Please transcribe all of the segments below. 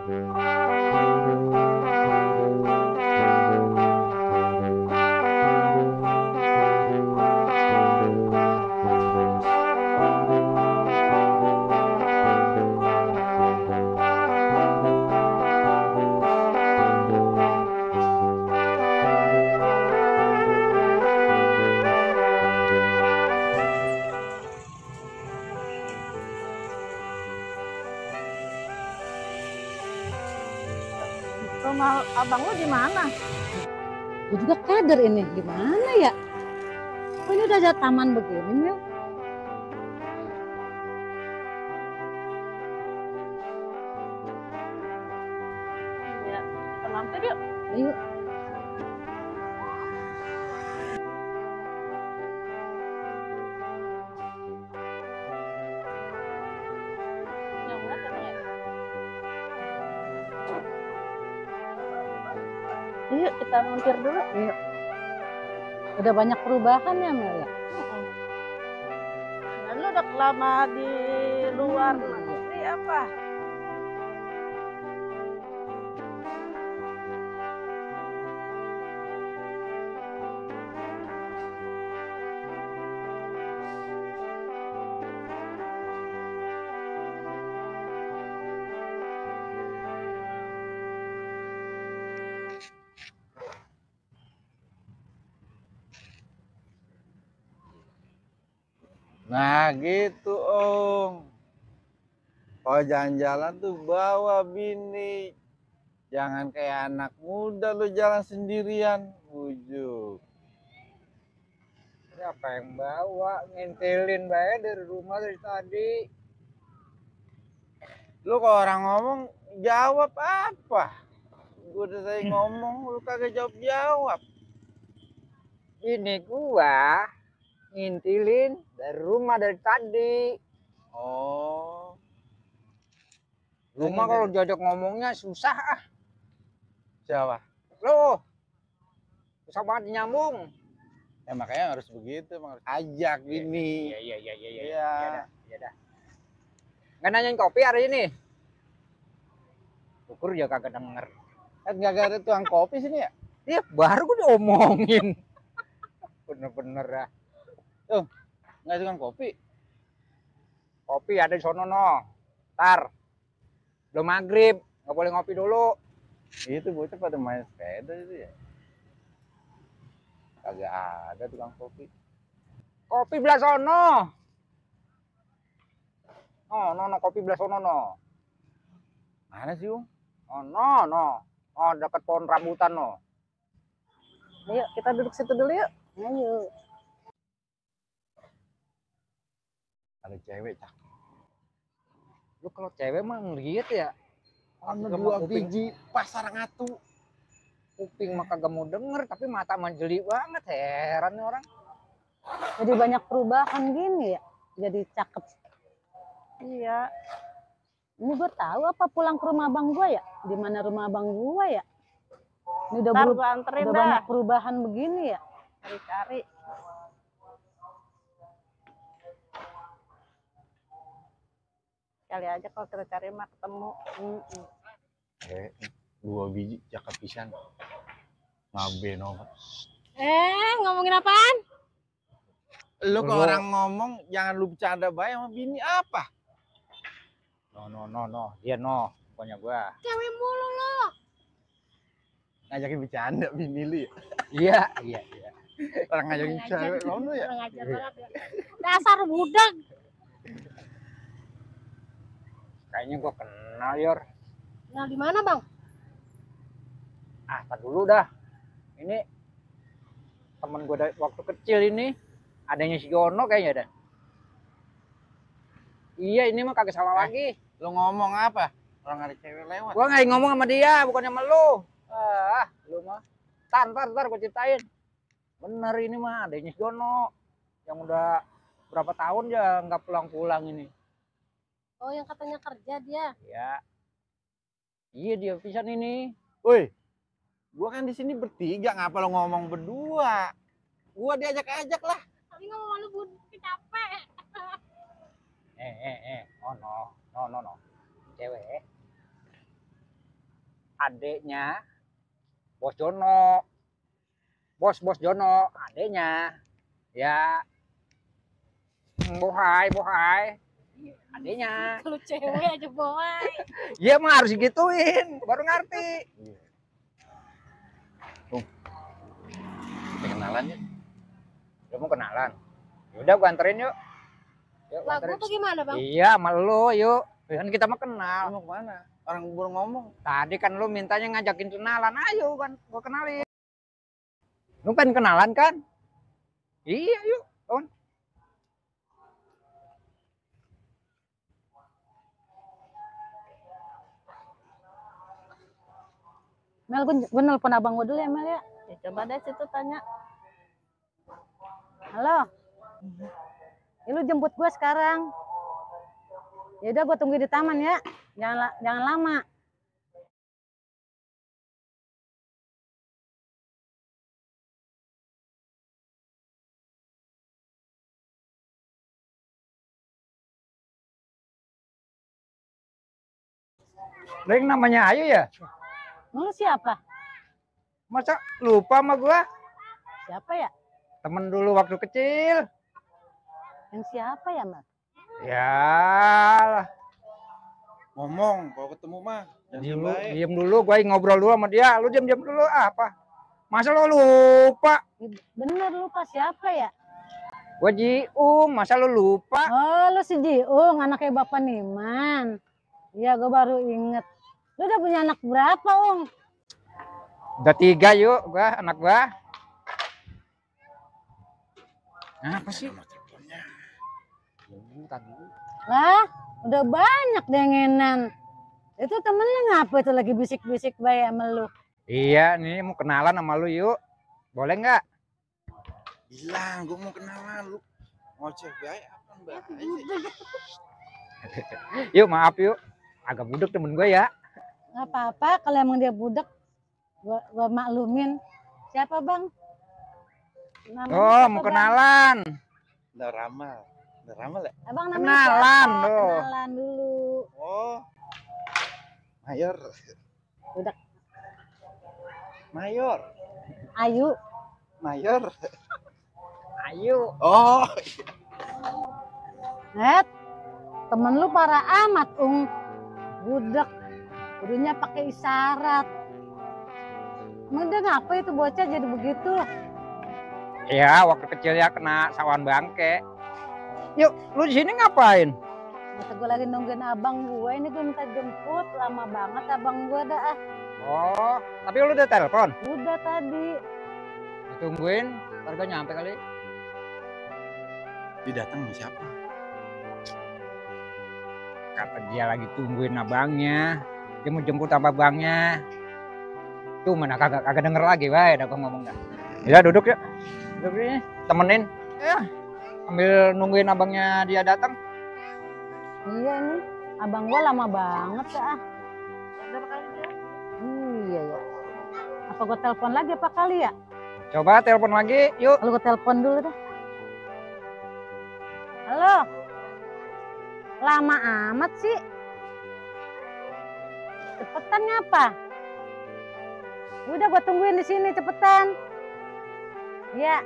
Rumah abang lu di mana? Gue juga kader ini, gimana ya? Kok ini udah ada taman begini, Mil? Ya, kita mampir yuk. Ayo. Yang benar kan ya? Yuk kita mampir dulu. Ayo. Udah banyak perubahan ya, Mil ya? Nah, lu udah lama di luar negeri apa? Nah gitu Om. Kalau jalan-jalan tuh bawa bini. Jangan kayak anak muda lu jalan sendirian. Bujuk. Siapa yang bawa? Ngintilin bae dari rumah dari tadi. Lu kalau orang ngomong jawab apa? Gue udah tadi ngomong lu kagak jawab. Ini gua ngintilin dari rumah dari tadi. Oh. Rumah kalau diajak ngomongnya susah ah. Siapa? Loh. Susah banget nyambung. Ya makanya harus begitu, harus ajak bini. Iya. Iya. Iya dah. Nggak nanyain kopi hari ini. Syukur ya kagak denger. Kan gak ada tukang kopi sini ya? Iya, baru gua diomongin. Bener-bener dah. Tuh, nggak tukang kopi. Kopi ada di sono no. Ntar. Belum maghrib, nggak boleh ngopi dulu. Itu bocah pada main sepeda itu ya. Kagak ada tukang kopi. Kopi belah sono. No, kopi belah sono no. Mana sih, Om? Oh, no. Oh, dekat pohon rambutan no. Ayo kita duduk situ dulu yuk. Ayo. Ada cewek cakep. Lu kalau cewek mah ngeliat ya. Anu Kagak dua mau kuping. biji pasar ngatu. Kuping mah kagak mau denger, tapi mata mah jeli banget. Heran nih orang. Jadi banyak perubahan gini ya? Jadi cakep. Iya. Ini gue tahu apa pulang ke rumah abang gue ya? Di mana rumah abang gue ya? Ini udah, Ntar gua anterin udah dah. banyak perubahan begini ya? Cari-cari. Kali aja kalau kita cari mah ketemu. Dua biji cakep pisan. Ngabe no. Ngomongin apaan? Lu ke orang ngomong jangan lu bercanda bae sama bini apa? No. Dia no. Pokoknya gua. Cewek mulu lo. Ngajakin bercanda bini lu Iya. ya? Orang ngajakin cewek lu ya? Kurang ajar banget ya. Dasar budak. Kayaknya gua kenal Yor. Nah, di mana, Bang? Ah, tar dulu dah. Ini temen gua dari waktu kecil ini. Adanya si Jono kayaknya dah. Iya, ini mah kagak salah lagi. Lu ngomong apa? Orang ada cewek lewat. Gua nggak ngomong sama dia, bukannya sama lu. Lu mah. Ntar gua ceritain. Bener ini mah adanya si Jono. Yang udah berapa tahun ya nggak pulang-pulang ini. Oh, yang katanya kerja dia. Ya. Iya dia pisan ini. Woi, gua kan di sini bertiga, ngapa lo ngomong berdua? Gua diajak-ajak lah. Tapi ngomong lu capek. Oh no. Cewek. adeknya Bos Jono. Bos Jono, adeknya. Ya. Bohai. Adeknya. Kalau cewek aja boy. Iya mah harus gituin, baru ngerti. Kita kenalan ya. Lu mau kenalan? Yaudah gua anterin yuk. Yuk, gua Lah anterin. gua tuh gimana bang? Iya, sama lu yuk. Kan kita mah kenal. Lu mau kemana? Orang baru ngomong. Tadi kan lu mintanya ngajakin kenalan, ayo kan gua kenalin. Lu pengen kenalan kan? Iya, yuk, kawan. Mel, gue nelpon abang gue dulu ya Mel ya. Ya, coba deh situ tanya. Halo. Ya, lu jemput gue sekarang. Ya udah gue tunggu di taman ya. Jangan lama. Lu yang namanya Ayu ya? Lu siapa? Masa lupa sama gua? Siapa ya? Temen dulu waktu kecil. Yang siapa ya Mel? Ya lah. Ngomong kalau ketemu mah. Diem dulu, gua ngobrol dulu sama dia. Lu diam dulu apa? Masa lu lupa? Bener lupa siapa ya? Gua Jiung, masa lu lupa? Oh lu si Jiung, anaknya Bapak Niman. Iya gue baru inget. Lu udah punya anak berapa Ung? Udah 3 yuk, anak gua. Apa sih? Lah udah banyak dengenan. Itu temennya ngapa itu lagi bisik-bisik bayi sama lu? Iya nih mau kenalan sama lu yuk. Boleh nggak? Bilang gua mau kenalan lu. Ngoceh baik apa mbak? Yuk maaf yuk. Agak budek temen gue ya. Nggak apa-apa kalau emang dia budak. Gua maklumin. Siapa bang? Namanya Oh siapa, mau Bang? kenalan. Udah ramal ya? Abang namanya Kenalan siapa? loh. Kenalan dulu. Oh. Mayor. Budak. Mayor. Ayu. Mayor. Ayo. Oh. Temen lu parah amat Ung. Budak. Udah pakai isyarat. Emang dia ngapa itu bocah jadi begitu? Ya waktu kecil ya kena sawan bangke. Yuk lu di sini ngapain? Masa gue lagi nungguin abang gue, ini gue minta jemput, lama banget abang gue dah. Oh tapi lu udah telepon? Udah tadi. Tungguin, ntar gue nyampe kali. Dia datang sama siapa? Kata dia lagi tungguin abangnya. Dia mau jemput sama abangnya. Tuh mana kagak denger lagi, wah, udah gua ngomong dah. Ya duduk ya. Duduk ini, temenin. Ya, ambil nungguin abangnya dia datang. Iya nih, abang gue lama banget ya. Berapa kali dia? Iya ya. Apa gue telepon lagi apa kali ya? Coba telepon lagi, yuk. Kalau gue telepon dulu deh. Halo. Lama amat sih. Cepetan ngapa? Udah gue tungguin di sini cepetan. Ya.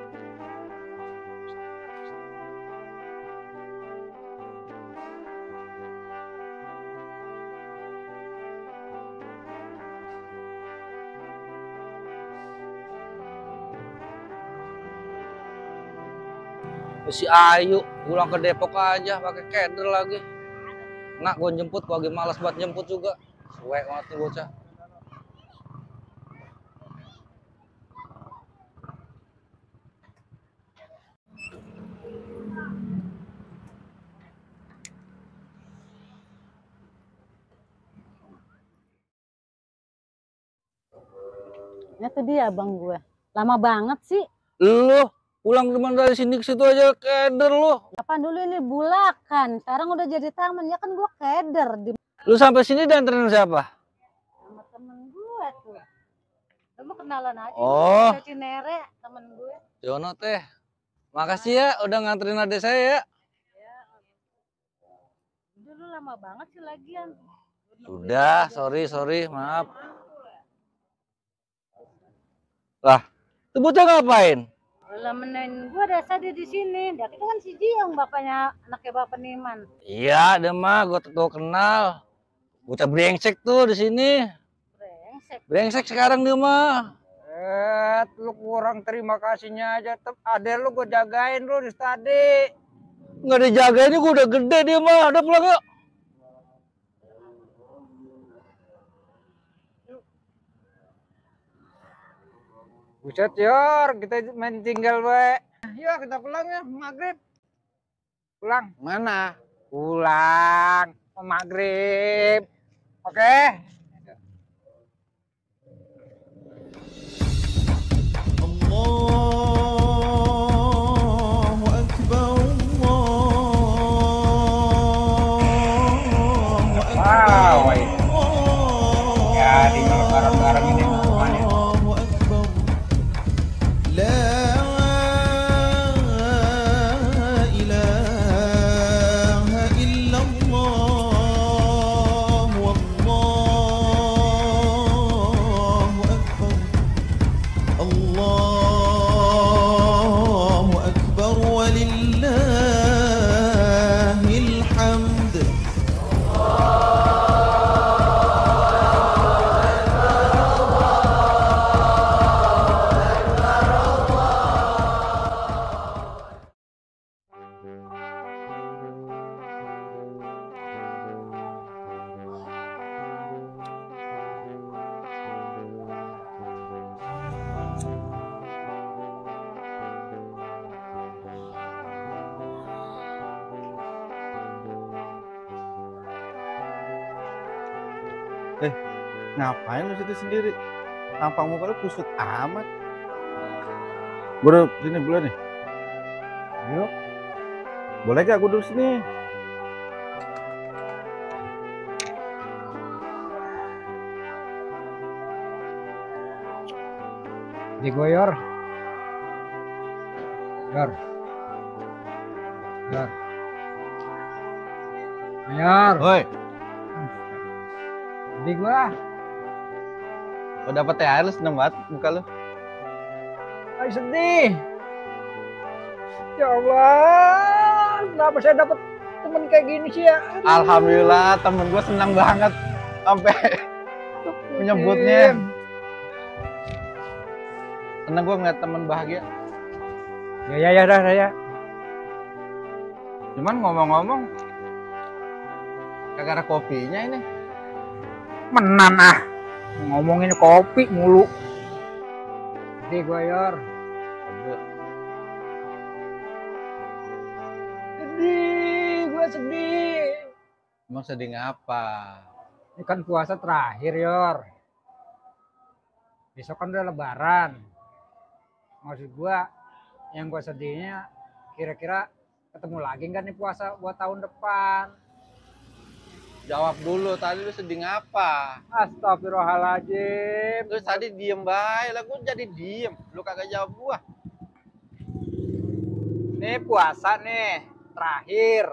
Si Ayu pulang ke Depok aja pakai keder lagi. Nak gue jemput, gue lagi malas buat jemput juga. Suek banget nih bocah. Ya tuh dia abang gue. Lama banget sih. Lu pulang dari sini ke situ aja keder lu. Kapan dulu ini bulakan. Sekarang udah jadi taman. Ya kan gue keder. Lu sampai sini dianterin siapa? Sama temen gue tuh. Lu kenalan aja. Oh. Cinere temen gue. Jono teh. Makasih ya udah nganterin adik saya ya. Dulu lama banget sih lagian. Sudah, sorry, maaf. Lah, itu bocah ngapain? Lah menain gua dasar dia di sini. Dia itu kan si Jiong bapaknya anaknya Bapak Niman. Iya, dia mah gua kenal. Bocah brengsek tuh di sini. Brengsek. Brengsek sekarang dia mah. Lu kurang terima kasihnya aja. Ade lu gue jagain lu di tadi. Nggak dijagain, gua udah gede dia mah. Udah pulang yuk. Buset Yor, kita main tinggal we. Yuk kita pulang ya, maghrib. Pulang. Mana? Pulang. Maghrib. Oke. Allahu Akbar, Allahu Akbar. Wow, ya di bareng-bareng ini semuanya. Allahu Akbar. La ilaha illallah, wallahu akbar. Allahu akbar walillahil hamd. Ngapain lu situ sendiri? Tampang muka lu kusut amat. Gue duduk sini boleh nih? Yuk. Boleh gak gue duduk sini? Di gue Yor. Yor. Yor. Yor. Woi, Di gue. udah dapet THR lu seneng banget muka lu. Ay sedih. Ya Allah. Kenapa saya dapat temen kayak gini sih ya? Alhamdulillah temen gue senang banget sampai menyebutnya. Seneng gue ngeliat temen bahagia. Ya dah ya. Cuman ngomong-ngomong kagak ada kopinya ini. Menan ah. Ngomongin kopi mulu. Di gue Yor. Sedih, gue sedih. Emang sedih ngapa? Ini kan puasa terakhir Yor. Besok kan udah lebaran. Maksud gue yang gue sedihnya kira-kira ketemu lagi nggak nih puasa buat tahun depan. Jawab dulu, tadi lu sedih ngapa? Astagfirullahaladzim. Lu tadi diem baik, lah gue jadi diem. Lu kagak jawab gua. Nih puasa nih terakhir.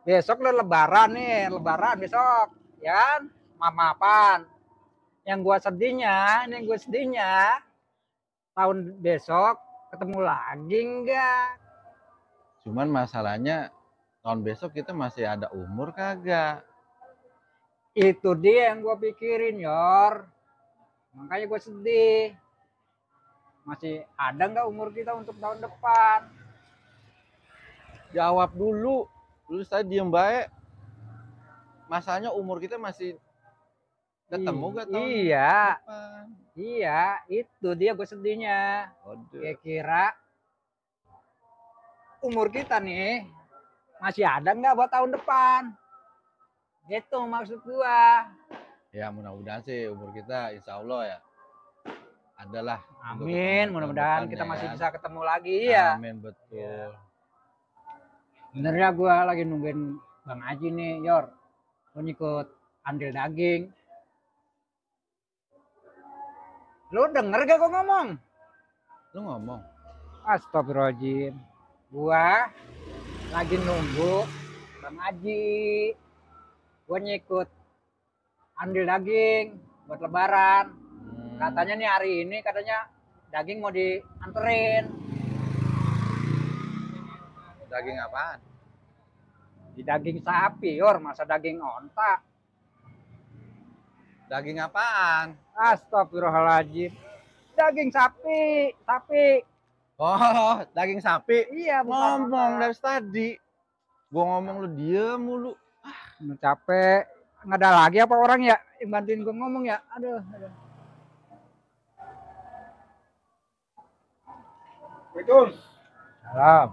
Besok udah lebaran nih, lebaran besok, ya kan? Maaf-maafan. Yang gua sedihnya, tahun besok ketemu lagi enggak? Cuman masalahnya tahun besok kita masih ada umur kagak? Itu dia yang gua pikirin, Yor. Makanya gua sedih. Masih ada nggak umur kita untuk tahun depan? Jawab dulu. Lu tadi diem baik. Masalahnya umur kita masih ketemu gak tahun Iya. depan? Iya, itu dia gue sedihnya. Waduh. Kira-kira umur kita nih masih ada nggak buat tahun depan? Gitu maksud gua. Ya mudah-mudahan sih umur kita insya Allah ya adalah. Amin, mudah-mudahan kita masih bisa ketemu lagi ya. Amin, betul. Benernya gua lagi nungguin Bang Haji nih, Yor. Lu ngikut andil daging. Lu denger gak gua ngomong? Lu ngomong. Astagfirullahaladzim. Gua lagi nunggu Bang Haji. Gua ngikut andil daging buat lebaran. Katanya nih hari ini katanya daging mau dianterin. Daging apaan? Di daging sapi, Yor, masa daging onta. Daging apaan? Astagfirullahaladzim. Daging sapi, sapi. Oh, daging sapi. Iya, bukan Ngomong onta. dari tadi. Gua ngomong lu diem mulu. Capek. Nggak ada lagi apa orang ya yang bantuin gue ngomong ya? Aduh. Assalamualaikum. Salam.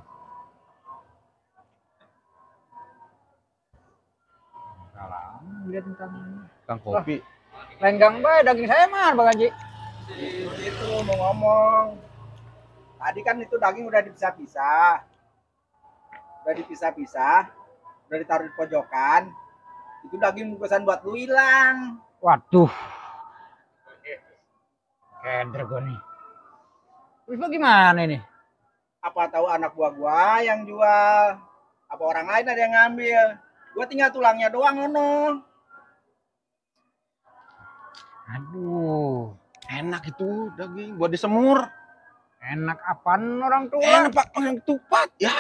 Salam. Lihat tentang Kang kopi. lenggang bae daging saya mah Bang Haji. Itu mau ngomong. Tadi kan itu daging udah dipisah-pisah. Udah dipisah-pisah. Udah ditaruh di pojokan. Itu daging bungkusan buat lu hilang. Waduh. Keder gue nih. Terus lo gimana ini? Apa tahu anak buah gua yang jual? Apa orang lain ada yang ngambil? Gua tinggal tulangnya doang ono. Aduh. Enak itu daging buat disemur. Enak apaan orang tua? Enak Pak, yang tupat. Ya.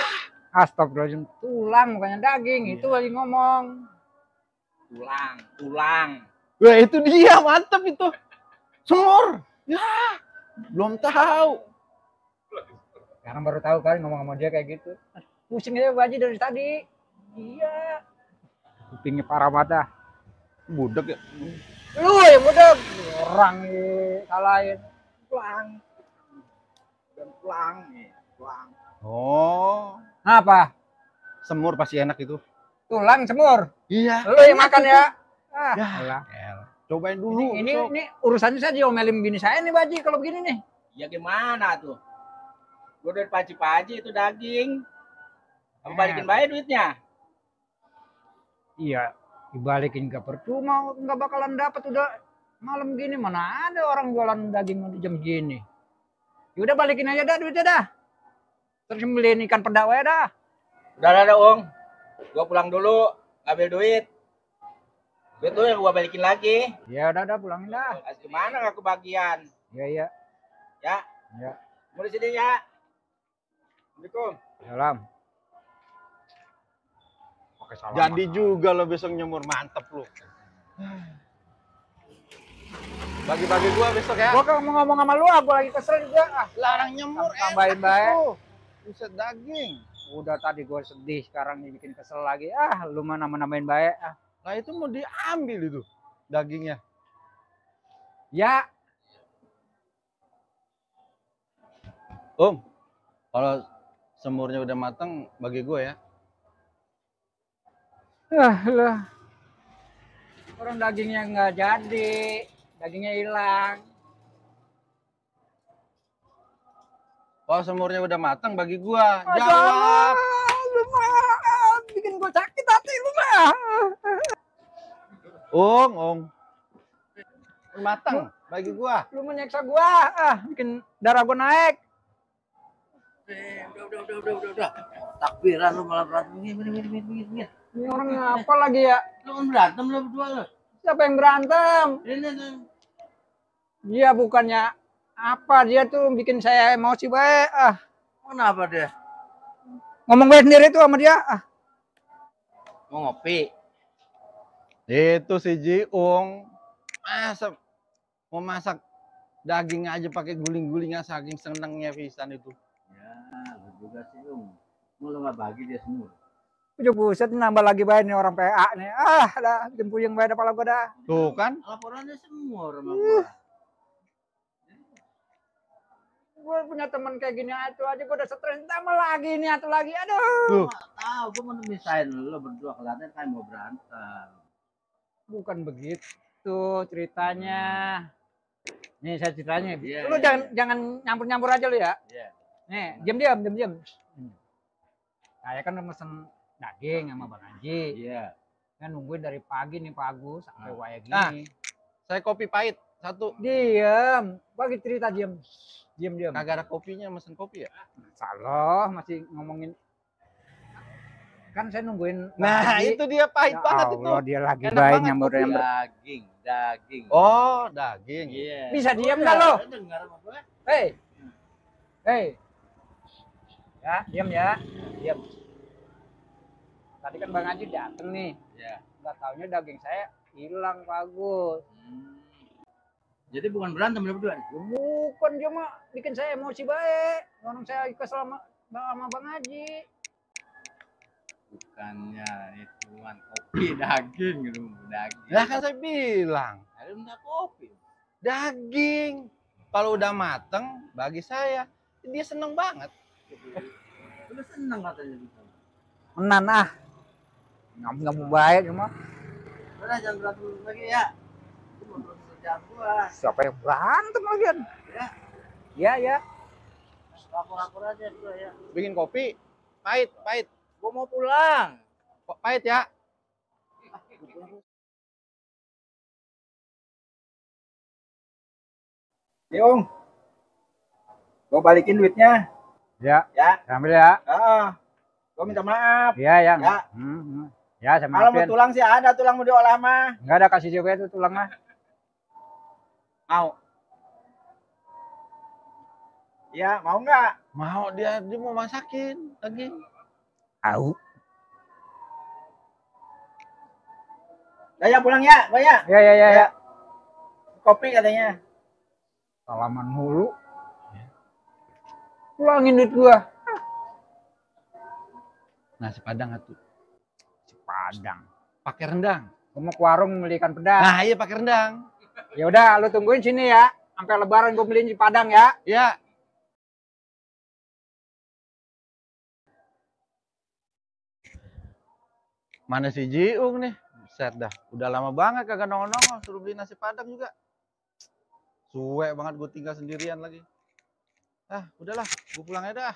Astagfirullahaladzim. Tulang bukannya daging. Itu lagi ngomong. Tulang. Wah, itu dia, mantep itu. Semur. Ya. Belum tahu. Sekarang baru tahu kan ngomong sama dia kayak gitu. Pusing aja Bang Haji dari tadi. Iya. Kupingnya parah mata. Budak ya. Lu ya udah orang salahin. Tulang. Dan tulang nih, tulang. Oh, Apa? semur pasti enak itu. Tulang semur. Iya. Lu yang makan ya. Ah, Ya. alah. Cobain dulu. Ini Sok. urusannya saya diomelin bini saya nih Bang Haji kalau begini nih. Ya gimana tuh? Gua udah paci-paci itu daging. Kamu balikin bae duitnya. Iya, dibalikin ke percuma nggak bakalan dapat udah malam gini mana ada orang jualan daging di jam gini. Ya udah balikin aja dah duitnya dah. Terus beliin ikan peda wae dah. Udah, Ong. Gua pulang dulu, ngambil duit. Duit lu yang gua balikin lagi. Ya udah pulangin dah. Gimana nggak kebagian? Iya. Ya. Ya. Mau di sini ya. Assalamualaikum. Salam. Pakai salam. Jadi juga lo besok nyemur, mantep lu. Bagi-bagi gua besok ya. Gua kalau mau ngomong sama lu, gua lagi kesel juga. Ah, Larang nyemur, tambahin enak bae. itu. Buset daging. Udah tadi gua sedih, sekarang dibikin kesel lagi. Ah, lu mah nambahin bae. Ah. Nah itu mau diambil itu dagingnya. Ya, Om, kalau semurnya udah matang, bagi gue ya. lah. Orang dagingnya nggak jadi, dagingnya hilang. Kalau semurnya udah matang, bagi gue. Jawab. Lu mah bikin gue sakit hati lu mah. Om. Matang, bagi gue. Lu menyiksa gua, bikin darah gua naik. Udah. Takbiran lu malah berantem begini. Ini orang apa lagi ya? Lu kan berantem lu berdua lu. Siapa yang berantem? Ini tuh. Dia bukannya apa, dia tuh bikin saya emosi baik. Kenapa dia? Ngomong baik sendiri tuh sama dia. Mau ngopi. Itu si Jiung. Mau masak daging aja pakai guling-gulingan saking senengnya pisan itu. Ya, lu juga sih lu. Lu nggak bagi dia semua. Udah buset nambah lagi baik nih orang PA nih. Dah bikin puyeng baik kepala gua dah. Tuh kan? Laporannya semua sama gua. Gua punya teman kayak gini itu aja gua udah stres, tambah lagi nih atau lagi. Aduh. Tuh. Tahu gua mau misahin lu berdua kelihatan kayak mau berantem. Bukan begitu ceritanya. Nih saya ceritanya. Iya, Lu iya, jangan nyampur-nyampur aja lu ya. Iya. Nih, diam. Saya kan udah mesen daging sama Bang Haji. Iya. Kan nungguin dari pagi nih Pak Agus sampai waya Nah. gini. Saya kopi pahit satu. Diam. Bagi cerita diam. Diam. Kagak ada kopinya, mesen kopi ya? Salah, masih ngomongin. Kan saya nungguin Bang Nah, Haji. itu dia pahit Ya banget itu. Allah, dia lagi Enak baik banget nyambur. Daging Daging. Oh, daging. Iya. Bisa diam nggak lo? Dengar sama gue. Hei, hei, ya diam ya, diam. Tadi kan Bang Haji dateng nih, Ya. nggak taunya daging saya hilang Pak Agus. Jadi bukan berantem lu berdua nih? Ya bukan, dia mah bikin saya emosi baik. Orang saya kesel sama Bang Haji. Bukannya itu kan kopi daging gitu, daging. Lah kan saya bilang, Ada minta kopi. daging. Kalau udah mateng, bagi saya, dia seneng banget. Lu seneng katanya gitu. Menan ah, nggak mau baik cuma. Udah jangan berantem lagi ya. Itu mau terus kerjaan gua. Siapa yang berantem lagian? Ya. Ya ya. Lapor-lapor aja gua ya. Bikin kopi, pahit, pahit. Gua mau pulang. Kok pahit ya? Yung, gue balikin duitnya. Ya, Ya. ambil ya. Gue minta maaf. Iya ya. Ya. Ya, saya Kalau mau maafin. tulang sih ada, tulang mau diolah mah. Enggak ada, kasih juga itu tulangnya. Mau? Iya, mau nggak? Mau dia mau masakin lagi. Tahu. Udah ya pulang ya, gue ya. Ya ya ya ya. Kopi katanya. Salaman mulu. Pulangin duit gua. Nasi Padang atuh. Si Padang. Pakai rendang. Gua mau ke warung beli ikan pedang. Nah, iya pakai rendang. Ya udah, lu tungguin sini ya. Sampai lebaran gua beliin si Padang ya. Ya. Mana si Jiung nih? Buset dah. Udah lama banget kagak nongol-nongol. Suruh beli nasi Padang juga. Suwe banget gue tinggal sendirian lagi. Ah, udahlah. Gue pulang aja dah.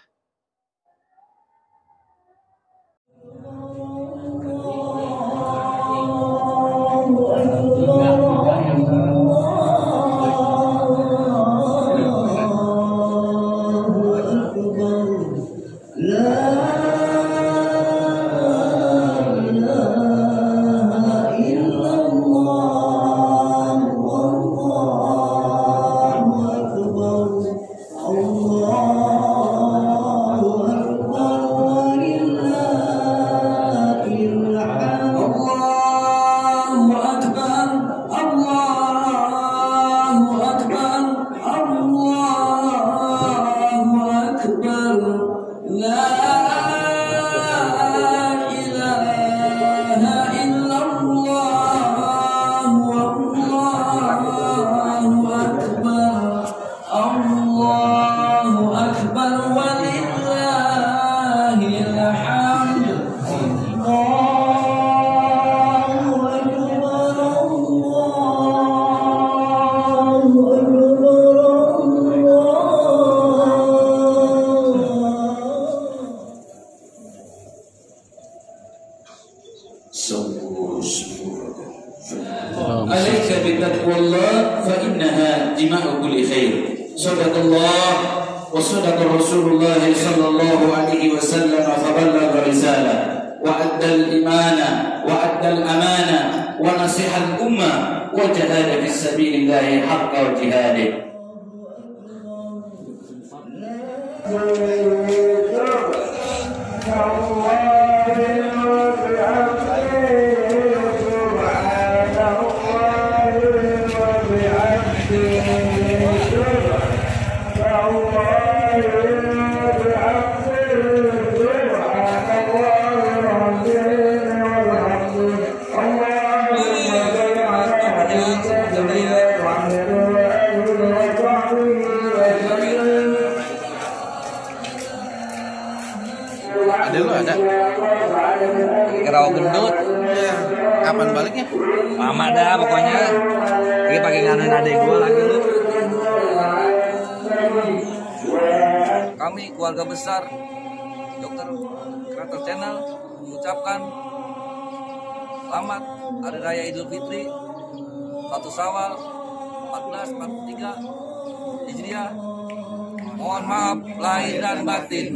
عليك بتقوى الله فإنها دماء كل خير. صدق الله وصدق رسول الله صلى الله عليه وسلم فبلغ الرسالة وأدى الإمانة وأدى الأمانة ونصح الأمة وجاهد في سبيل الله حق جهاده. Ada lu ada? Kerau gendut. Ya. Kapan baliknya? Lama dah pokoknya. Lagi pakai nganuin adek gue lagi lu. Kami keluarga besar Dokter Kreator Channel mengucapkan selamat Hari Raya Idul Fitri 1 Syawal 1443 Hijriah. Mohon maaf lahir dan batin.